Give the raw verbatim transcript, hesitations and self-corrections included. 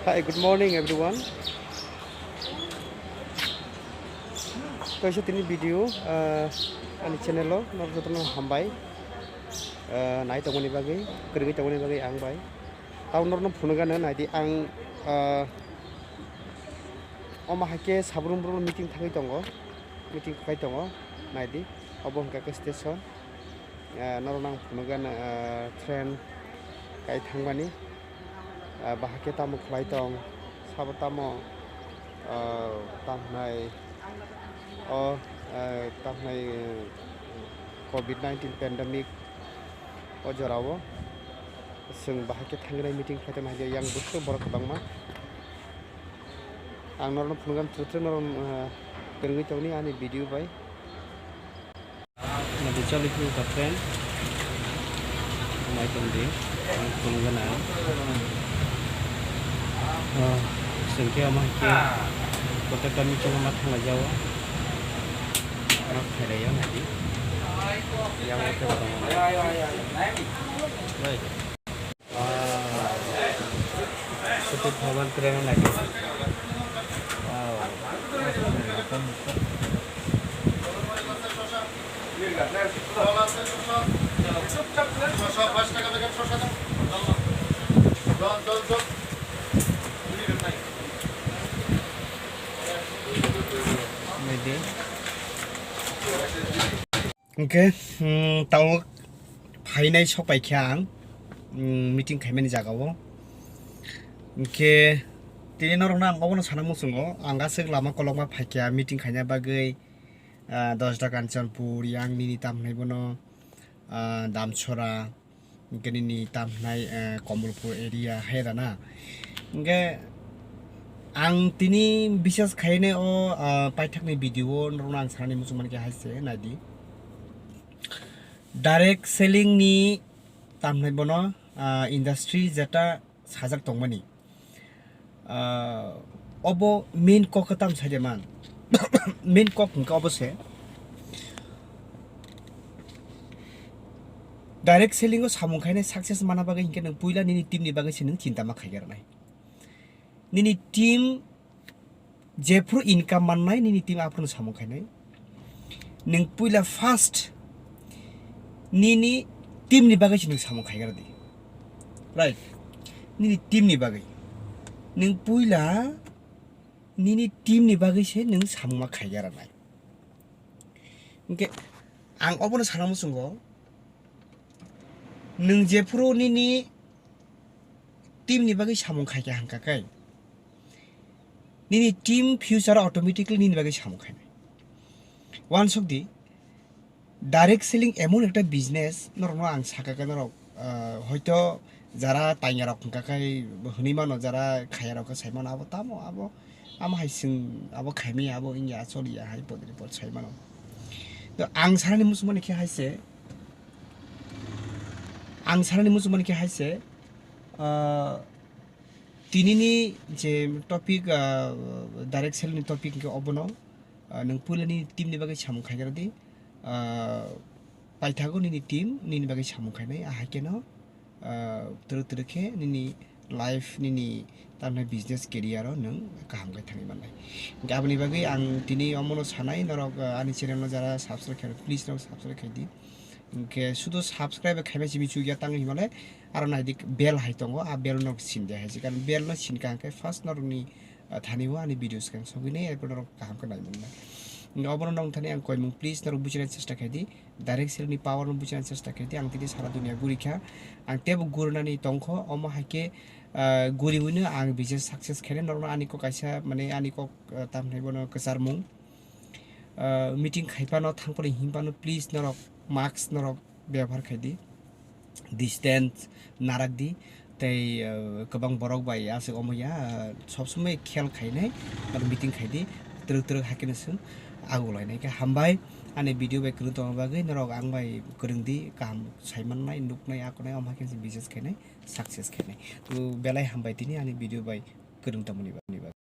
Hi, good morning everyone. Kaisa tini video, ah, ani channel o norok jotono hambai. Ah, nai tongmani bagwi, kwrwngwi tongmani bagwi ang bai. Tamo norokno phunukgano naidi ang, ah, omo hai khe sabrum brum meeting thangwi tongo, meeting khai tongo, naidi obo hwnkha khe station. Ah, norok nang phunukgano, ah, train kai thangmani, ah, bahai khe tamo khlai tong, sabo tamo, ah, tamo hwnai o, ah, tamo hwnai, eh, covid nineteen pandemic o jorao chwng bahai khe thangnai meeting khlai tongma hai yang bwswk borok kwbangma. Ang norokno phunukgano thwk thwk norok, ah, kwrwngwi tongni ani video bai. Nadi choli phuru ka friend. Nai tong di. Ang phone gana. Ah, sengke ama ke. Kota kami cuma mat thang aja wa. Anak khere ya nadi. Yang itu orang. Baik. Wow. Cukup hawan keren lagi. Wow. Mede. Hwnkhe, hmm, tabuk phainai sok paikha ang, hmm, meeting khaimani jagao. Hwnkhe, tini norokno ang obono sana muchungo, ang aswk lama kolokma phaikha meeting khaina bagwi, ah, Dosda Kanchanpur, yang nini tamo hwnai bono, ah, Damchora, hwnkhe nini tamo hwnai, eh, Komolpur area hai rana. Hwnkhe ang tini bisas khainai o, ah, paithakni video o norokno ang sanani muchungmani khe hai se naidi. Direct selling ni tamo hwnai bono, ah, industry jeta sajak tongmani. Ah, obo main kok khe tamo sai de man. Main kok hwnkhe obo se. Direct selling o samung khainai success mana bagwi hwnkhe nwng puila nini team ni bagwi se nwng chinta ma khaigera nai. Nini team jephuru income mannai nini team aphuru samung khainai. Nwng puila first nini team ni bagwi se nwng samung khaigera di. Right? Nini team ni bagwi. Nwng puila nini team ni bagwi se nwng samung ma khaigera nai. Hwnkhe ang obono sana muchungo, nwng jephuru nini team ni bagwi samung khaikha hwnkha khe, nini team future automatically nini bagwi samung khainai. Wansuk di, direct selling emon ekta business, norokno ang sakha khe norok, ah, hoito jara tanya rok hwnkha khe hwnwi mano, jara khaya rok khe sai mano, abo tamo, abo, amo hai chwng abo khaimaya, abo wngya, choliya hai podri pod sai mano. To ang sanani muchungmani khe hai se, ang sanani muchungmani khe hai se, ah, tinini je topic, ah, direct selling ni topic hwnkhe obono, ah, nwng puila nini team ni bagwi samung khaigera di, ah, paithago nini team nini bagwi samung khainai, ahai kheno, ah, twrwk twrwk khe nini life, nini tamni business career o nwng kaham khe thangwi mannai. Hwnkhe aboni bagwi ang tini omono sanai, norok, ah, ani channel no jara subscribe khairok, please norok subscribe khaidi. Hwnkhe sudu subscribe khaima simi chukya tangwi himale aro naidi bell hai tongo, a bell no sin de hai se, karon bell no sin ka hwnkhe first norokni, ah, thani o ani videos khe sogwi nai, erpor norok kaham khe nai mannai. Hwnkhe obono nong thani ang koimung, please norok buchina chesta khaidi. Direct selling ni power no buchina chesta khaidi, ang tini sara dunia guri kha, ang tebo gurinani tongkho, omo hai khe, ah, guriwino ang business success khainai, norokno ani kok kaisa, mane ani kok, ah, tamni bono kwcharmung, ah, meeting khai phano thang phano him phano please norok mask norok byabohar khaidi, distance narak di. Tei, uh, kwbang borok bai aswk omo ya, uh, sob somoi khel khainai, aro meeting khaidi, twrwk twrwk hakhe no chwng aguk lainai khe hambai. Ani video bai kwrwng tongma bagwi norok ang bai kwrwng di, kaham sai mannai, nuknai, akonai, omo hakhe se business khainai, success khainai. To belai hambai tini ani video bai kwrwng tongmani bagwi.